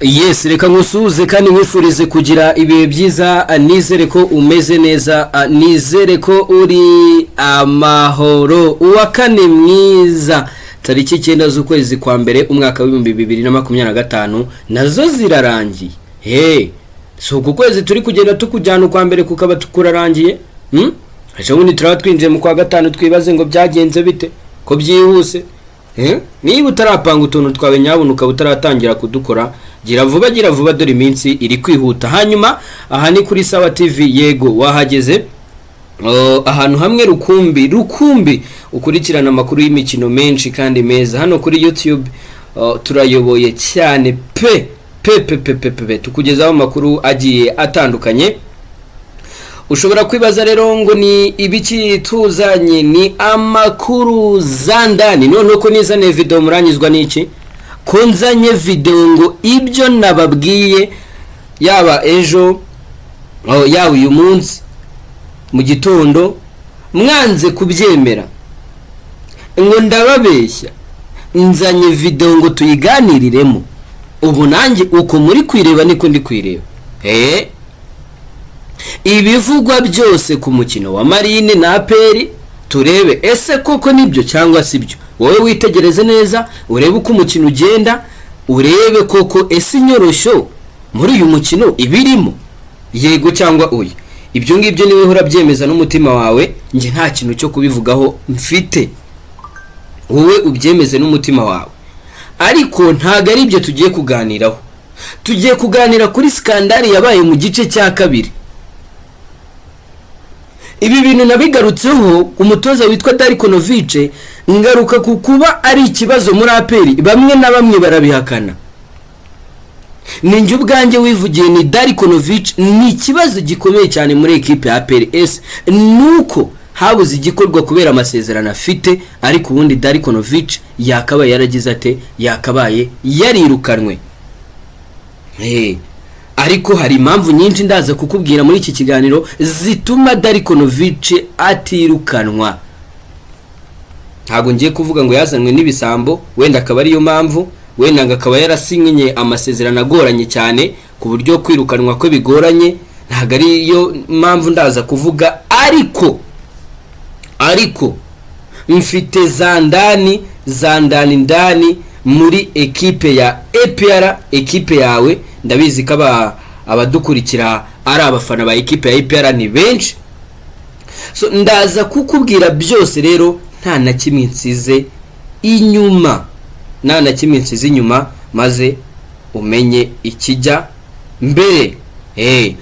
Yes, reka nkusuhuze kandi nkwifurize kugira ibihe byiza. Nizere ko umeze neza, nizere ko uri amahoro. Uwa kane mwiza, tariki 9 z'ukwezi kwa mbere, umwaka w'2025, nazo zirarangiye. He, si uku kwezi turi kugenda tukujyana ukwa mbere kukaba kurarangiye, Ejo bundi turaba twinjiye mu kwa gatanu, twibaze ngo byagenze bite ko byihuse? Niba utarapanga utuntu twawe, nyabuna ukaba utaratangira kudukora, gira vuba, gira vuba, dore iminsi iri kwihuta. Hanyuma aha ni kuri Sawa TV, yego wahageze. Oh, ahantu hamwe rukumbi rukumbi ukurikirana amakuru y'imikino menshi kandi meza. Hano kuri YouTube, oh, turayoboye cyane pe pe pe pe pe pe, tukugezaho amakuru agiye atandukanye. Ushobora kwibaza rero ngo ni ibiki tuzanye? Ni amakuru za ndani. Noneho ko nizaniye video, muranyizwa n'iki ko nzanye video ngo ibyo nababwiye yaba ejo, oh, yaba uyu munsi mu gitondo, mwanze kubyemera ngo ndababeshya? Nzanye video ngo tuyiganiriremo. Ubu nanjye uko muri kwireba niko ndi kwireba. Ibivugwa byose ku mukino wa Marine na APR, turebe ese koko nibyo cyangwa si byo. Wowe witegereze neza, urebe uko umukino ugenda, urebe koko ese inyoroshyo muri uyu mukino ibirimo, yego cyangwa oya. Ibyo ngibyo niwe urabyemeza n'umutima wawe, njye nta kintu cyo kubivugaho mfite. Wowe ubyemeze n'umutima wawe, ariko ntabwo ari ibyo tugiye kuganiraho. Tugiye kuganira kuri scandale yabaye mu gice cya kabiri. Ibi bintu nabigarutseho, umutoza witwa Darko Novic, ngaruka ku kuba ari ikibazo muri APR, bamwe na bamwe barabihakana. Ni njye ubwanjye wivugiye, ni Darko Novic ni ikibazo gikomeye cyane muri ekipe ya APR S, nuko habuze igikorwa kubera amasezerano afite, ariko ubundi Darko Novic yakabaye yaragize ate? Yakabaye yarirukanwe. Ariko hari impamvu nyinshi ndaza kukubwira muri iki kiganiro zituma Darko Novic atirukanwa. Ntabwo ngiye kuvuga ngo yazanywe n'ibisambo, wenda akaba ariyo mpamvu, wenda ngo akaba yarasinye amasezerano agoranye cyane ku buryo kwirukanwa kwe bigoranye. Ntabwo ariyo mpamvu ndaza kuvuga, ariko mfite za ndani za ndani ndani muri ekipe ya APR, ekipe yawe. Ndabizi ko abadukurikira ari abafana ba ekipe ya APR ni benshi. So ndaza kukubwira byose rero, nta na kimwe nsize inyuma, nta na kimwe nsize inyuma, maze umenye ikijya mbere.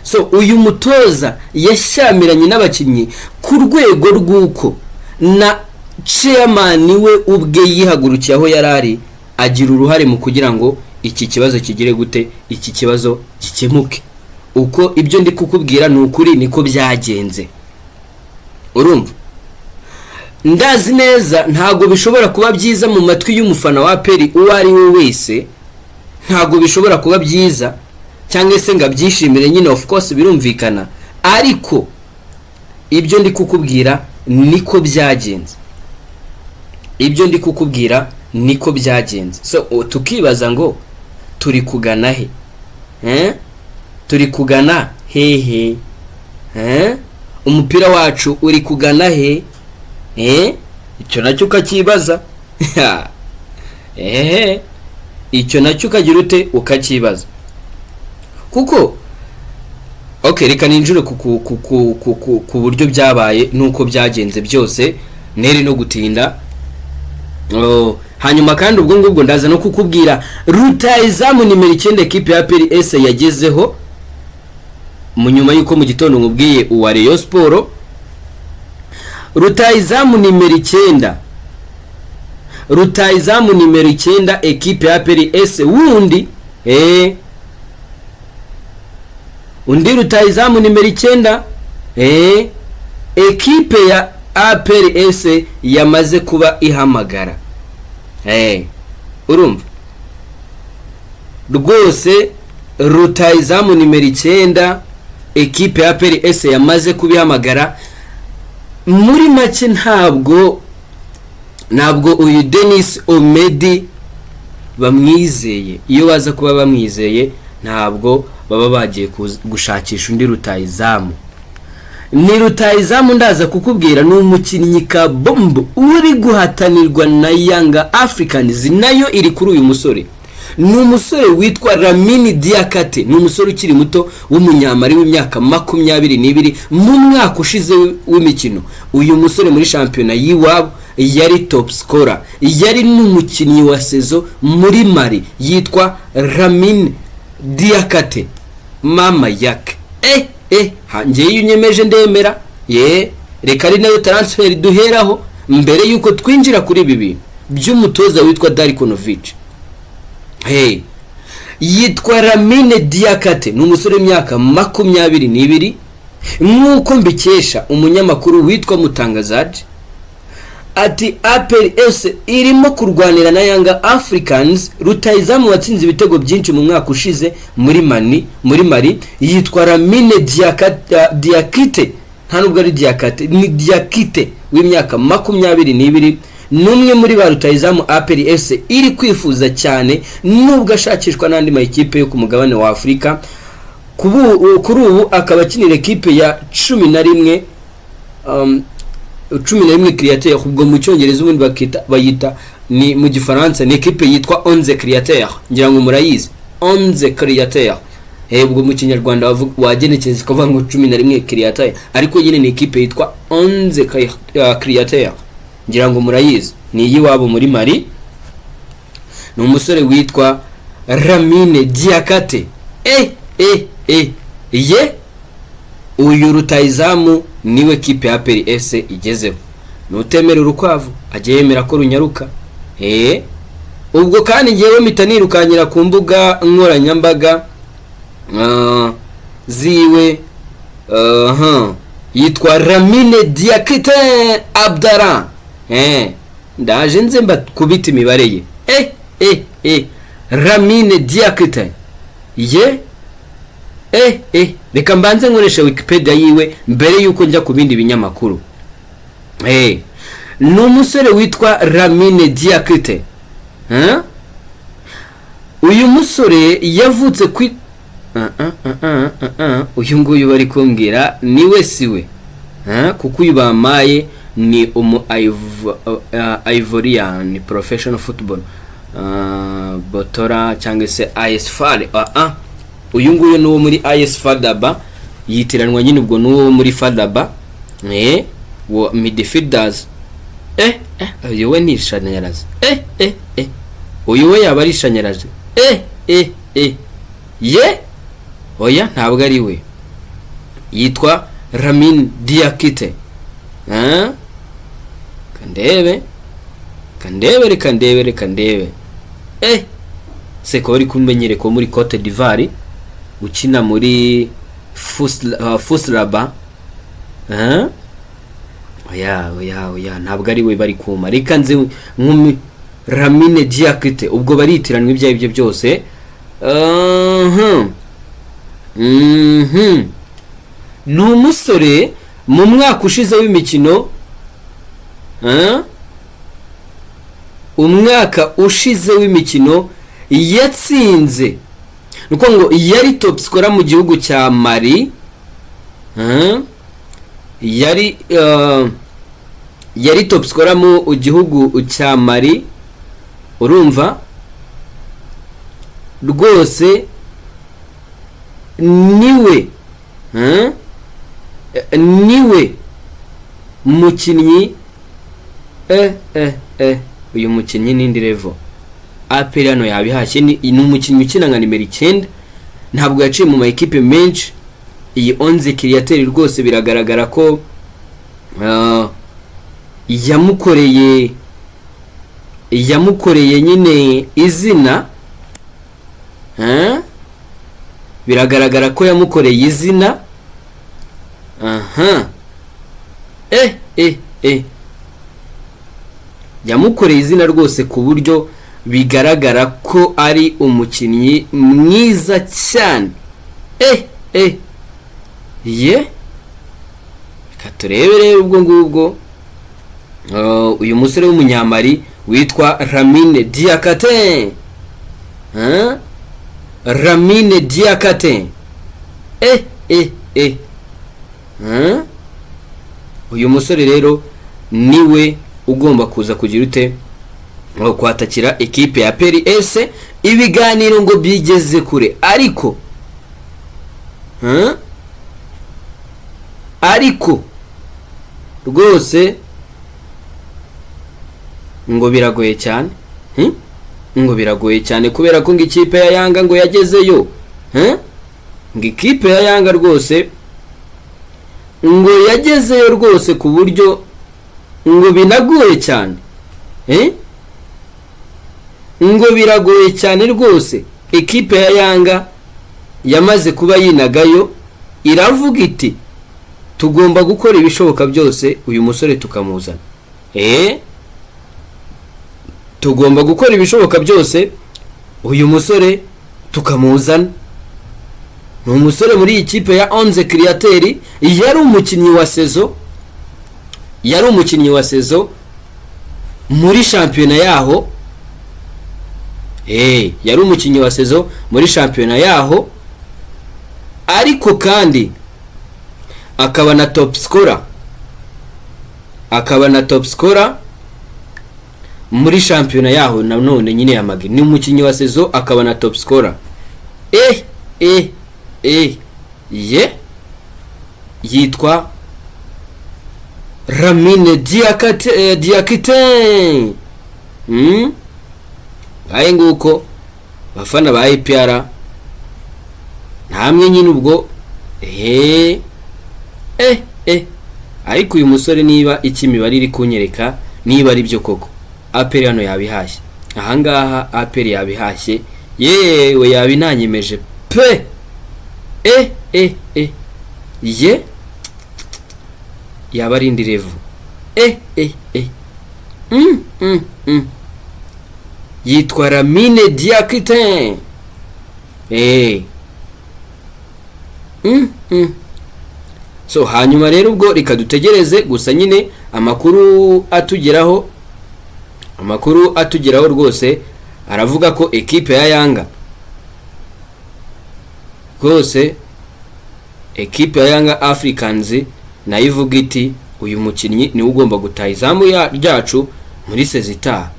So uyu mutoza yashyamiranye n'abakinnyi ku rwego rw'uko na chairman we ubwe yihagurukiye aho yari ari, agira uruhare mu kugira ngo iki kibazo kigire gute, iki kibazo gikemuke. Uko ibyo ndi kukubwira ni ukuri, niko byagenze. Urumva, ndazi neza ntabwo bishobora kuba byiza mu matwi y'umufana wa APR uwo ari we wese, ntabwo bishobora kuba byiza cyangwa se ngo abyishimire nyine, of course birumvikana, ariko ibyo ndi kukubwira niko byagenze, ibyo ndi kukubwira niko byagenze. So tukibaza ngo turi kugana he? Eh? Turi kugana hehe? Eh? Umupira wacu uri kugana he? Eh? Icyo nacyo ukakibaza. Ehe, icyo nacyo ukagira ute? Ukakibaza. Kuko okay, reka ninjire ku buryo byabaye n'uko byagenze byose, nere no gutinda. Oh, hanyuma kandi ubwo ngubwo ndaza no kukubwira rutayizamu nimero 9 ekipe ya APR S yagezeho mu nyuma y'uko mu gitondo nkubwiye uwa Rayon Sport. Rutayizamu nimero 9, rutayizamu nimero 9 ekipe ya APR S wundi, undi rutayizamu nimero 9 ekipe ya APR S yamaze kuba ihamagara. Urumva rwose, rutayizamu nimero 9 ekipe ya APR S yamaze kubihamagara. Muri make, ntabwo uyu Denis Omedi Bamwizeye. Iyo baza kuba bamwizeye, ntabwo baba bagiye gushakisha undi rutayizamu. Ni rutayizamu ndaza kukubwira, ni umukinnyi kabombo uri guhatanirwa na Yanga Africans, nayo iri kuri uyu musore. Ni umusore witwa Lamine Diakite, ni umusore ukiri muto w'Umunyamari w'imyaka 22. Mu mwaka ushize w'imikino, uyu musore muri shampiyona y'iwabo yari top scorer, yari n'umukinnyi wa saison muri Mali. Yitwa Lamine Diakite. Mama yake, njyewe iyo unyemeje ndemera. Ye, reka ari nayo transfer duheraho mbere yuko twinjira kuri ibi bintu by'umutoza witwa Darko Novic. Hey, yitwa Lamine Diakite, ni umusore w'imyaka 22. Nk'uko mbikesha umunyamakuru witwa Mutangazaji, ati APR FC irimo kurwanira na Yanga Africans rutayizamu watsinze ibitego byinshi mu mwaka ushize muri Mali, yitwa Lamine Diakite. Nta nubwo ari Diakate, ni Diakite, w'imyaka 22. Ni umwe muri ba rutayizamu APR FC iri kwifuza cyane, nubwo ashakishwa n'andi makipe yo ku mugabane wa Afurika. Kuri ubu akaba akinira ekipe ya 11, 11 Créateurs. Ubwo mu Cyongereza ubundi bakita, bayita, ni mu Gifaransa, ni ekipe yitwa Onze Créateurs, ngira ngo murayizi, Onze Créateurs. Ubwo mu Kinyarwanda wagenekereza ukavuga ngo 11 Créateurs, ariko nyine ni ekipe yitwa Onze Créateurs, ngira ngo murayizi, ni iy'iwabo muri Mali. Ni umusore witwa Lamine Diakite. Ye, uyu rutayizamu niwe kipe ya APR FC igezeho. Nutemera urukwavu ajya yemera ko runyaruka. Ubwo kandi ngewe mpita nirukanyira ku mbuga nkoranyambaga ziwe. Yitwa Lamine Diakite Abdara. Ndaje nze mbakubita imibare ye. Lamine Diakite, ye, reka mbanze nkoresha Wikipedia yiwe mbere yuko njya ku bindi binyamakuru. Ni umusore witwa Lamine Diakite. Huh? Uyu musore yavutse ku uyu nguyu bari kumbwira niwe, siwe? Huh? Kuko uyu bamaye ni umu Ivorian professional football Botola cyangwa se AS FAR. Uyu nguyu ni uwo muri AS FAR Rabat, yitiranwa nyine ubwo n'uwo muri FAR Rabat, wo midfielders. Uyu we ni ishanyarazi. Uyu we yaba ari ishanyarazi. Ye, oya, ntabwo ari we. Yitwa Lamine Diakite. Kandebe, kandebe, reka ndebe, reka ndebe. Seko bari kumenyere ko muri Cote d'Ivoire ukina muri FUS Rabat. Oya, oya, oya, ntabwo ari we bari kuma. Reka nze nkumi Lamine Diakite, ubwo baritiranwa ibyo ari byo byose. Ni umusore mu mwaka ushize w'imikino, umwaka ushize w'imikino yatsinze, ni ukuvuga ngo yari top scorer mu gihugu cya Mali. Yari top scorer mu gihugu cya Mali. Urumva rwose niwe, niwe mukinnyi. Uyu mukinnyi n'indi level APR hano yabihashye. Ni umukinnyi ukina nka nimero 9, ntabwo yaciye mu ma ekipe menshi. Iyi Onze Créateurs rwose biragaragara ko yamukoreye nyine izina. Biragaragara ko yamukoreye izina. Aha, yamukoreye izina rwose, ku buryo bigaragara ko ari umukinnyi mwiza cyane. Ye, reka turebe rero ubwo ngubwo uyu musore w'Umunyamari witwa Lamine Diakite. Hein? Lamine Diakite, eh eh eh, hein? Uyu musore rero niwe ugomba kuza kugira ute? Ngo kwatakira ekipe ya APR FC. Ibiganiro ngo byigeze kure, ariko, hein? Ariko rwose ngo biragoye cyane, Ngo biragoye cyane kubera ko ngo ikipe ya Yanga ngo yagezeyo, Ngo ikipe ya Yanga rwose ngo yagezeyo rwose, ku buryo ngo binagoye cyane, Ngo biragoye cyane rwose. Ekipe ya Yanga yamaze kuba yinagayo, iravuga iti: "Tugomba gukora ibishoboka byose uyu musore tukamuzana, tugomba gukora ibishoboka byose uyu musore tukamuzana." Ni umusore muri iyi kipe ya Onze Créateurs, yari umukinnyi wa saison, yari umukinnyi wa saison muri shampiyona yaho, yari umukinnyi wa saison muri shampiyona yaho, ariko kandi akaba na top scorer, akaba na top scorer muri shampiyona yaho nanone nyine ya Mali. Ni umukinnyi wa saison, akaba na top scorer. Eh eh eh, ye yitwa Lamine Diakite, Diakite. Ngahe nguko, bafana ba APR ntamwe nyine ubwo. Eh eh eh, ariko uyu musore, niba iki imibare iri kunyereka niba ari byo koko, APR hano yabihashye. Ahangaha APR yabihashye, yewe yabinanyemeje pe. Eh eh eh, ye yaba ari indi level. Eh eh eh, Yitwa Lamine Diakite. Eh, So hanyuma rero ubwo reka dutegereze gusa nyine amakuru atugeraho. Amakuru atugeraho rwose aravuga ko ekipe ya Yanga rwose, ekipe ya Yanga Africans nayo ivuga iti: "Uyu mukinnyi niwe ugomba gutaha izamu ryacu muri saison itaha."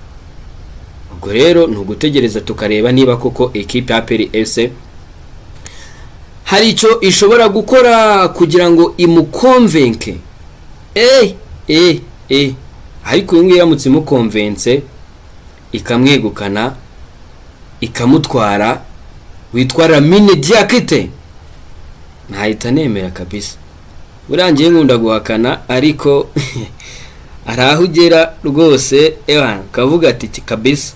Ubwo rero ni ugutegereza tukareba niba koko ekipe ya APR FC hari icyo ishobora gukora kugira ngo imukonvenke. Eh eh eh, ariko uyu nguyu iramutse imukonvense, ikamwegukana, ikamutwara, witwa Lamine Diakite, ntahita nemera kabisa. Burangiye nkunda guhakana, ariko hari aho ugera rwose, ewa, ukavuga ati kabisa,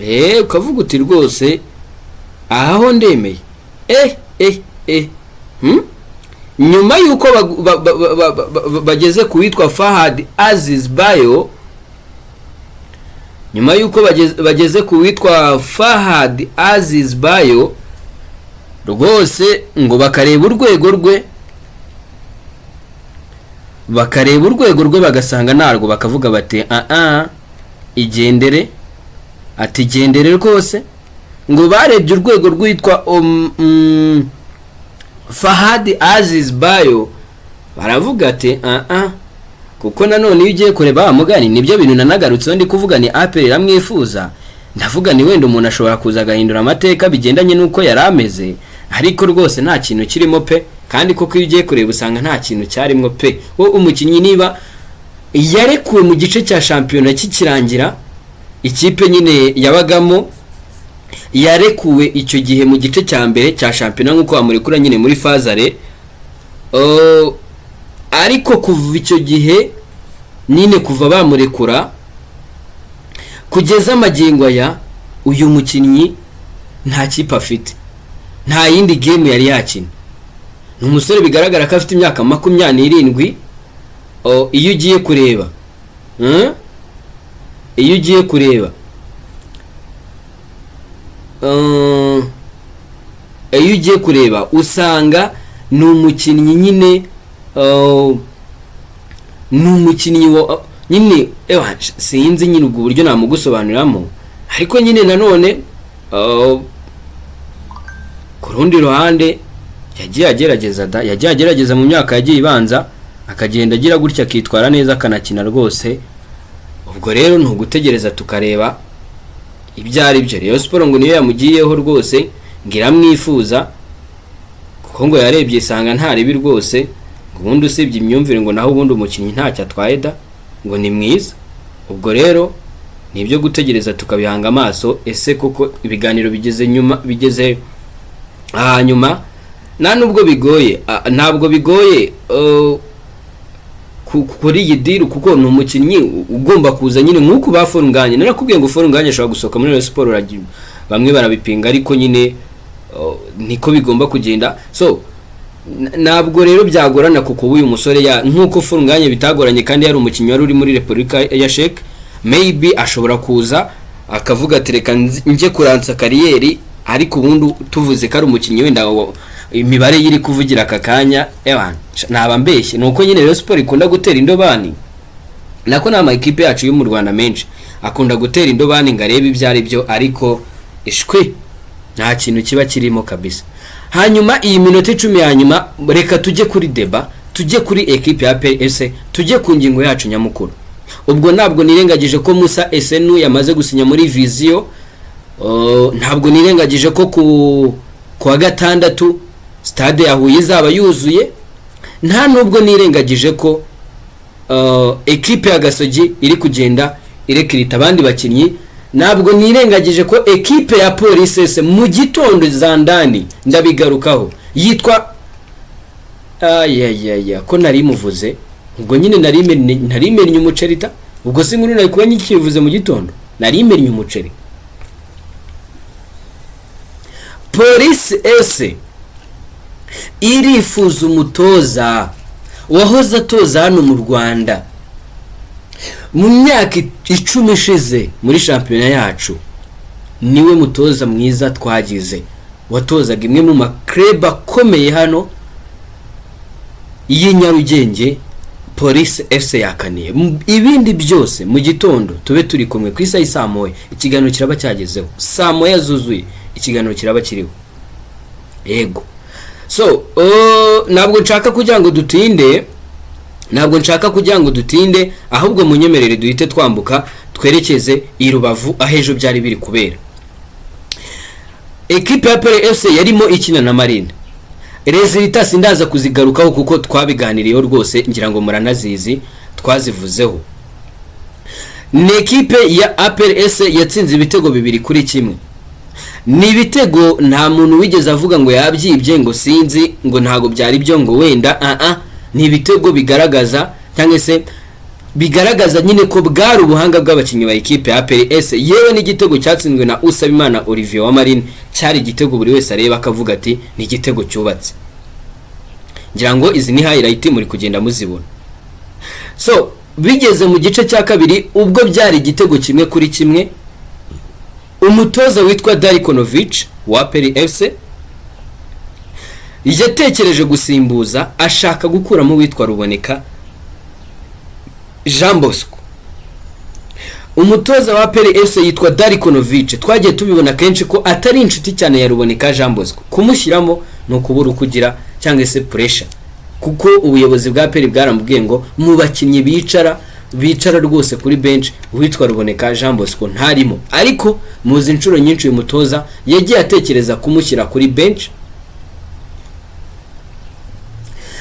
Eh, ukavuga uti: "Rwose aha ho ndemeye." Eh eh eh, Nyuma y'uko bageze ku witwa Fahad Aziz Bayo, nyuma y'uko bageze ku witwa Fahad Aziz Bayo rwose, ngo bakareba urwego rwe, bakareba urwego rwe bagasanga narwo, bakavuga bati: "Aa, igendere." Ati: "Igendere rwose." Ngo barebye urwego rwitwa Fahad Aziz Bayo, baravuga ati: "Aa." Kuko nanone iyo ugiye kureba wa mugani, nibyo bintu nanagarutseho ndi kuvuga ni APR iramwifuza, ndavuga ni wenda umuntu ashobora kuza agahindura amateka bigendanye n'uko yari ameze, ariko rwose nta kintu kirimo pe. Kandi koko iyo ugiye kureba usanga nta kintu cyarimo pe. Wo umukinnyi niba yarekuwe mu gice cya shampiyona kikirangira, ikipe nyine yabagamo yarekuwe icyo gihe mu gice cya mbere cya shampiyona, nk'uko bamurekura nyine muri phase aller, ariko kuva icyo gihe nyine, kuva bamurekura kugeza amagingo aya, uyu mukinnyi nta kipe afite, nta yindi game yari yakina. Ni umusore bigaragara ko afite imyaka 27. Iyo ugiye kureba, Iyo ugiye kureba, iyo ugiye kureba usanga ni umukinnyi nyine, ni umukinnyi nyine, ewa, sinzi nyine ubwo buryo namugusobanuriramo, Ariko nyine nanone ku rundi ruhande yagiye agerageza da, yagiye agerageza mu myaka yagiye ibanza, akagenda agira gutya akitwara neza, akanakina rwose. Ubwo rero ni ugutegereza tukareba ibyo ari byo. Rayon Sport ngo niyo yamugiyeho rwose, ngo iramwifuza kuko ngo yarebye isanga nta ribi rwose, ngo ubundi usibye imyumvire, ngo naho ubundi umukinnyi ntacyo atwaye da, ngo ni mwiza. Ubwo rero ni ibyo gutegereza tukabihanga amaso. Ese koko ibiganiro bigeze nyuma, bigeze hanyuma? Nta nubwo bigoye, ntabwo bigoye kuri iyi deal, kuko ni umukinnyi ugomba kuza nyine nk'uku ba Fall Ngagne. Narakubwiye ngo Fall Ngagne ashobora gusohoka muri Rayon Sport, bamwe barabipinga, ariko nyine niko bigomba kugenda. So ntabwo rero byagorana kuko uyu musore ya nk'uko Fall Ngagne bitagoranye kandi yari umukinnyi wari uri muri Repubulika ya Czech, maybe ashobora kuza akavuga ati: "Reka njye kuransa carrière." Ariko ubundi tuvuze ko ari umukinnyi wenda imibare ye iri kuvugira aka kanya, ewana naba mbeshye. Ni uko nyine Rayon Sport ikunda gutera indobani, nako ni amakipe yacu yo mu Rwanda menshi akunda gutera indobani ngo arebe ibyo ari byo, ariko ishwi, nta kintu kiba kirimo kabisa. Hanyuma iyi minota 10 ya nyuma, reka tujye kuri débat, tujye kuri ekipe ya APR, tujye ku ngingo yacu nyamukuru. Ubwo ntabwo nirengagije ko Musa Esenu yamaze gusinya muri Vision, ntabwo nirengagije ko ku wa gatandatu stade ya Huye izaba yuzuye, nta nubwo nirengagije ko ekipe ya Gasogi iri kugenda irekirita abandi bakinnyi, ntabwo nirengagije ko ekipe ya Polisi ese mu gitondo zandani ndabigarukaho yitwa ayayaya ko nari muvuze. Ubwo nyine nari mennye umuceri ta. Ubwo si nkuru nari kuba nyikivuze mu gitondo, nari mennye umuceri. Polisi ese irifuza umutoza wahoze atoza hano mu Rwanda mu myaka 10 ishize muri shampiyona yacu. Niwe mutoza mwiza twagize, watozaga imwe mu ma club akomeye hano y'i Nyarugenge. Polisi FC yakaniye. Ibindi byose mu gitondo tube turi kumwe ku isaha y'i 1:00, ikiganiro kiraba cyagezeho 1:00 zuzuye, ikiganiro kiraba kiriho. Yego, so ntabwo nshaka kugira ngo dutinde, ntabwo nshaka kugira ngo dutinde, ahubwo munyemerere duhite twambuka twerekeze i Rubavu aho ejo byari biri kubera. Ekipe ya APR FC yarimo ikina na Marine. Résultats ndaza kuzigarukaho kuko twabiganiriyeho rwose, ngira ngo muranazizi, twazivuzeho. Ni ekipe ya APR FC yatsinze ibitego 2-1. Ni ibitego nta muntu wigeze avuga ngo yabyibye, ngo sinzi, ngo ntabwo byari byo, ngo wenda ni ibitego bigaragaza cyangwa se bigaragaza nyine ko bwari ubuhanga bw'abakinnyi ba ekipe ya APR FC. Yewe n'igitego cyatsinzwe na Usabimana Olivier wa Marine cyari igitego buri wese areba akavuga ati: "Ni igitego cyubatse." Ngira ngo izi ni highlight muri kugenda muzibona. So bigeze mu gice cya kabiri, ubwo byari igitego 1-1, umutoza witwa Darko Novic wa APR FC yatekereje gusimbuza, ashaka gukuramo uwitwa Ruboneka Jean Bosco. Umutoza wa APR FC yitwa Darko Novic, twagiye tubibona kenshi ko atari inshuti cyane ya Ruboneka Jean Bosco. Kumushyiramo ni ukubura uko ugira cyangwa se pressure, kuko ubuyobozi bwa APR bwaramubwiye ngo mu bakinnyi bicara rwose kuri bench, uwitwa Ruboneka Jean Bosco ntarimo. Ariko muzi inshuro nyinshi uyu mutoza yagiye atekereza kumushyira kuri bench,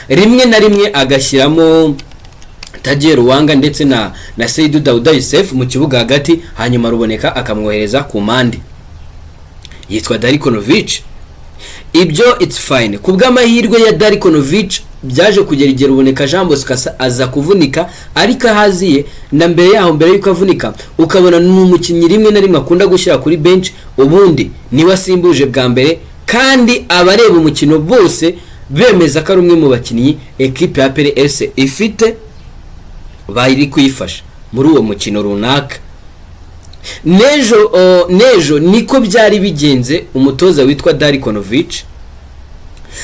rimwe na rimwe agashyiramo Tagiye Ruwanga ndetse na Seidu Dauda Yusef mu kibuga hagati, hanyuma Ruboneka akamwohereza ku mpande. Yitwa Darko Novic. Ibyo it's fine. Ku bw'amahirwe ya Darko Novic, byaje kugera igihe Ruboneka Jean Bosco aza kuvunika. Ariko ahaziye na mbere yaho, mbere yuko avunika, ukabona ni umukinnyi rimwe na rimwe akunda gushyira kuri bench, ubundi niwe asimbuje bwa mbere, kandi abareba umukino bose bemeza ko ari umwe mu bakinnyi ekipe ya APR FC ifite bari kuyifasha muri uwo mukino runaka. N'ejo niko byari bigenze. Umutoza witwa Darko Novic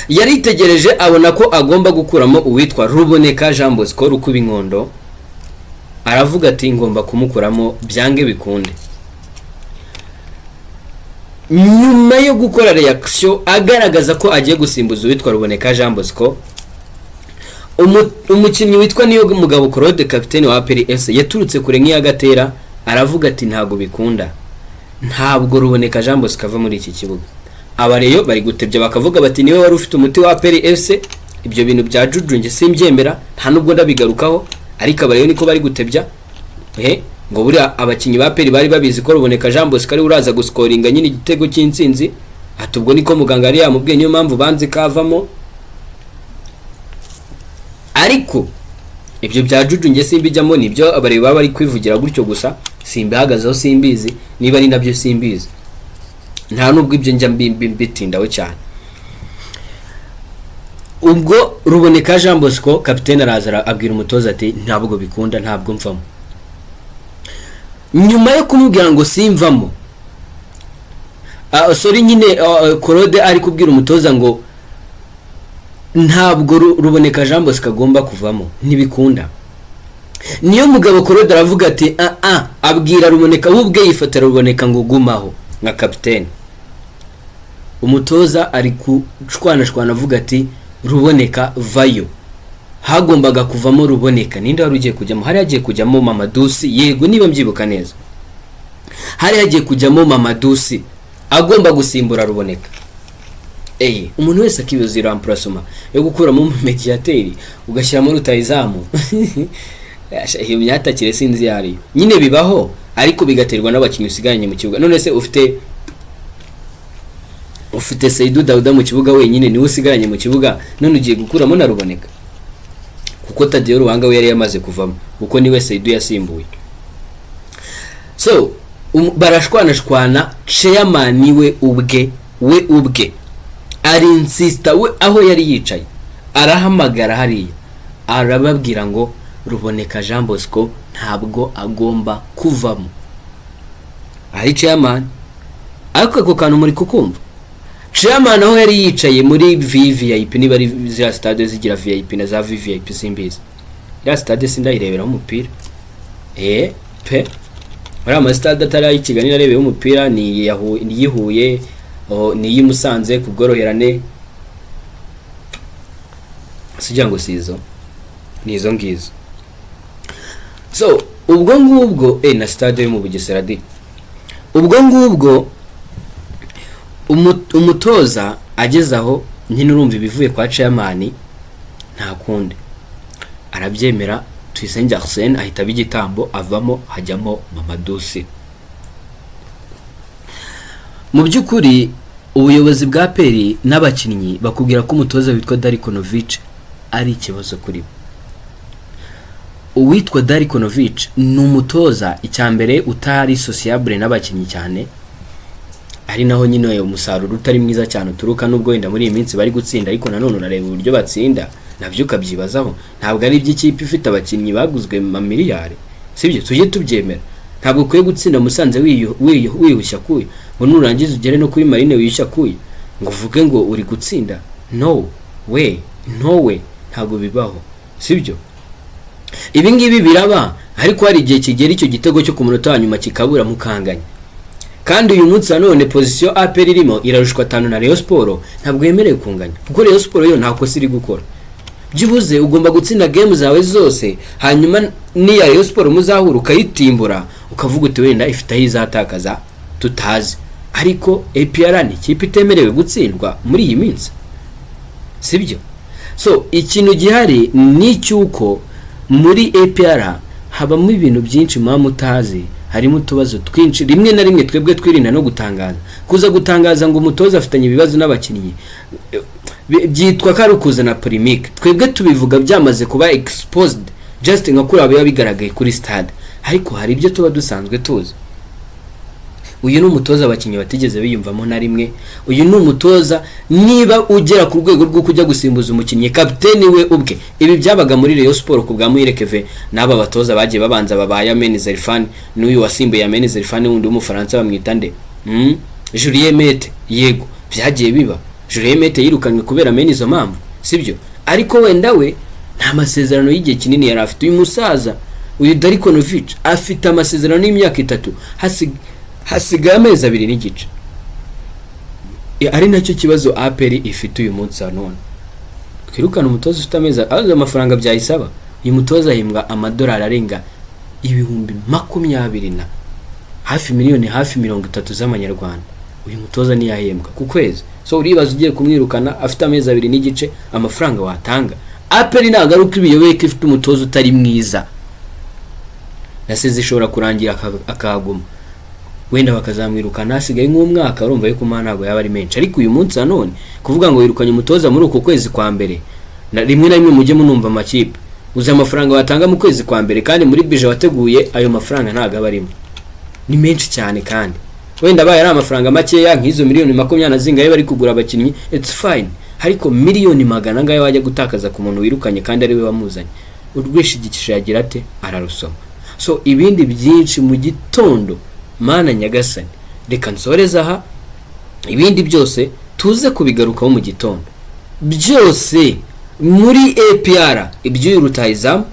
yaritegereje abona ko agomba gukuramo uwitwa Ruboneka Jean Bosco Rukubinkondo, aravuga ati: "Ngomba kumukuramo byange bikunde." Nyuma yo gukora reaction agaragaza ko agiye gusimbuza uwitwa Ruboneka Jean Bosco, umukinnyi witwa Niyo Mugabo Claude, kapiteni wa APR FC, yaturutse kure nk'iya Gatera, aravuga ati: "Ntabwo bikunda, ntabwo Ruboneka Jean Bosco ava muri iki kibuga." Abareyo bari gutebya, bakavuga bati: "Niwe wari ufite umuti wa APR FC." Ibyo bintu bya juju njye simbyemera, nta nubwo ndabigarukaho, ariko abareyo niko bari gutebya ngo buriya abakinnyi ba APR bari babizi ko Ruboneka Jean Bosco ari uraza guscoringa nyine igitego cy'intsinzi, ati ubwo niko muganga yari yamubwiye, niyo mpamvu banze kavamo. Ariko ibyo bya juju njye simbijyamo, nibyo abareba baba bari kwivugira gutyo gusa, simbihagazeho, simbizi niba ari nabyo, simbizi, nta nubwo ibyo njya mbitindaho cyane. Ubwo Ruboneka Jean Bosco kapitene araza abwira umutoza ati: "Ntabwo bikunda, ntabwo mvamo." Nyuma yo kumubwira ngo simvamo, sorry, nyine Claude ari kubwira umutoza ngo ntabwo Ruboneka Jean Bosco agomba kuvamo, ntibikunda, niyo mugabo Claude aravuga ati: "Ah ah." Abwira Ruboneka, we ubwe yifatira Ruboneka ngo gumaho nka kapitene. Umutoza ari kushwanashwana avuga ati: "Ruboneka, vayo." Hagombaga kuvamo Ruboneka, ninde wari ugiye kujyamo? Hari hagiye kujyamo Mamadusi, yego, niba mbyibuka neza hari hagiye kujyamo Mamadusi, agomba gusimbura Ruboneka. Umuntu wese akibaza remplacement yo gukuramo médiateur ugashyiramo rutayizamu, iyo myatakire sinzi iyo ariyo. Nyine bibaho, ariko bigaterwa n'abakinnyi usigaranye mu kibuga. None se ufite Seydou Dauda mu kibuga wenyine, niwe usigaranye mu kibuga, none ugiye gukuramo na Ruboneka, kuko Taddeo Lwanga we yari yamaze kuvamo, kuko niwe Seydou yasimbuye. So barashwanashwana, chairman we ubwe ari insista, we aho yari yicaye arahamagara hariya, arababwira ngo Ruboneka Jean Bosco ntabwo agomba kuvamo. Ari chairman, ariko ako kantu muri kukumva, chairman aho yari yicaye muri VVIP, niba ari ziriya stade zigira VIP na za VVIP simbizi, iriya stade sindayireberaho umupira pe. Muri ama stade atari ay'i Kigali narebeyeho umupira ni iy'i Huye, ni iy'i Musanze ku bworoherane, sigira ngo si izo, ni izo ngizo. So ubwo ngubwo na stade yo mu Bugesera di. Ubwo ngubwo umutoza ageze aho nyine, urumva ibivuye kwa chairman nta kundi, arabyemera. Tuyisenge Arsene ahita aba igitambo, avamo, hajyamo Mamadusi. Mu by'ukuri ubuyobozi bwa APR n'abakinnyi bakubwira ko umutoza witwa Darko Novic ari ikibazo kuri bo. Uwitwa Darko Novic ni umutoza, icya mbere, utari sociable n'abakinnyi cyane, ari naho nyine umusaruro utari mwiza cyane uturuka, nubwo wenda muri iyi minsi bari gutsinda, ariko nanone urareba uburyo batsinda nabyo ukabyibazaho. Ntabwo ari iby'ikipe ifite abakinnyi baguzwe mamiliyari, sibyo? Tujye tubyemera, ntabwo ukwiye gutsinda Musanze wiyushya kuya, ngo nurangiza ugere no kuri Marine wiyushya kuya, ngo uvuge ngo uri gutsinda. No we, no we, ntabwo bibaho, sibyo? Ibi ngibi biraba, ariko hari igihe kigera icyo gitego cyo ku munota wa nyuma kikabura, mukanganya. Kandi uyu munsi nanone position APR irimo, irarushwa 5 na Rayon Sport, ntabwo yemerewe kunganya, kuko Rayon Sport yo nta kosa iri gukora. Byibuze ugomba gutsinda game zawe zose, hanyuma n'iya Rayon Sport muzahura ukayitimbura, ukavuga uti wenda ifite aho izatakaza tutazi. Ariko APR ni ikipe itemerewe gutsindwa muri iyi minsi, sibyo? So ikintu gihari ni icy'uko muri APR habamo ibintu byinshi muba mutazi, harimo utubazo twinshi rimwe na rimwe twebwe twirinda no gutangaza. Kuza gutangaza ngo umutoza afitanye ibibazo n'abakinnyi byitwa ko ari ukuzana polémique. Twebwe tubivuga byamaze kuba exposed, just nka kuriya biba bigaragaye kuri stade, ariko hari ibyo tuba dusanzwe tuzi. Uyu ni umutoza abakinnyi batigeze biyumvamo na rimwe. Uyu ni umutoza, niba ugera ku rwego rwo kujya gusimbuza umukinnyi kapiteni we ubwe. Ibi byabaga muri Rayon Sport ku bwa Muhire Kevin n'aba batoza bagiye babanza babaye Ameni Zelfani, n'uyu wasimbuye Ameni Zelfani wundi w'Umufaransa bamwita nde? Julien Mete, yego, byagiye biba. Julien Mete yirukanywe kubera mene izo mpamvu, sibyo? Ariko wenda we nta masezerano y'igihe kinini yari afite. Uyu musaza, uyu Darko Novic, afite amasezerano y'imyaka 3, hasigaye amezi 2 n'igice. Ari nacyo kibazo APR ifite uyu munsi wa none. Twirukane umutoza ufite amezi, azi amafaranga byayisaba? Uyu mutoza ahembwa amadolari arenga 20,000 na hafi miliyoni hafi 30 z'amanyarwanda. Uyu mutoza ntiyahembwa ku kwezi. So uribaza ugiye kumwirukana afite amezi 2.5, amafaranga watanga? APR ntabwo ari uko ibiyobeye ko ifite umutoza utari mwiza. Na saison ishobora kurangira akahaguma, wenda bakazamwirukana hasigaye nk'umwaka. Urumva yuko umwana ntabwo yaba ari menshi. Ariko uyu munsi nanone kuvuga ngo wirukanye umutoza muri uku kwezi kwa mbere, na rimwe na rimwe mujye munumva amakipe, uzi amafaranga watanga mu kwezi kwa mbere kandi muri budget wateguye ayo mafaranga ntabwo aba arimo? Ni menshi cyane. Kandi wenda abaye ari amafaranga makeya, nk'izo miliyoni 20 na zingahe bari kugura abakinnyi, it's fine. Ariko miliyoni magana angahe wajya gutakaza ku muntu wirukanye kandi ari we wamuzanye? Urwishigikisha yagira ate? Ararusoma. So ibindi byinshi mu gitondo. Mana nyagasani, reka nsoreze aha, ibindi byose tuze kubigarukaho mu gitondo. Byose muri APR, iby'uyu rutahizamu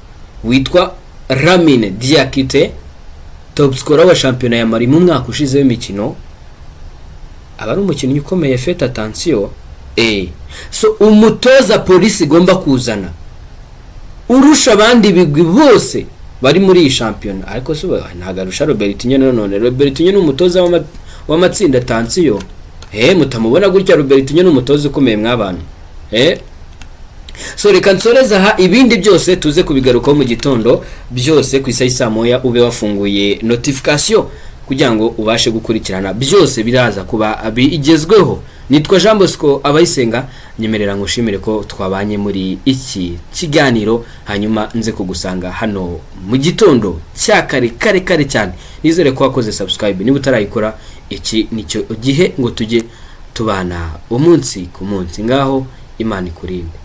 witwa Lamine Diakite, top scorer wa shampiyona ya Mali mu mwaka ushize w'imikino, aba ari umukinnyi ukomeye, faites attention. So umutoza Polisi igomba kuzana urusha abandi ibigwi bose bari muri iyi shampiyona, ariko si ntabwo arusha Robertinho. Nanone Robertinho ni umutoza w'amatsinda, attention. Mutamubona gutya, Robertinho ni umutoza ukomeye mw'abantu. So reka nsoreze aha, ibindi byose tuze kubigarukaho mu gitondo byose ku isaha saa 1. Ube wafunguye notification kugira ngo ubashe gukurikirana byose biraza kuba bigezweho. Nitwa Jean Bosco Abayisenga. Nyemerera ngushimire ko twabanye muri iki kiganiro, hanyuma nze kugusanga hano mu gitondo cya kare kare kare cyane. Nizere ko wakoze subscribe. Niba utarayikora, iki nicyo gihe ngo tujye tubana umunsi ku munsi. Ngaho Imana ikurinde.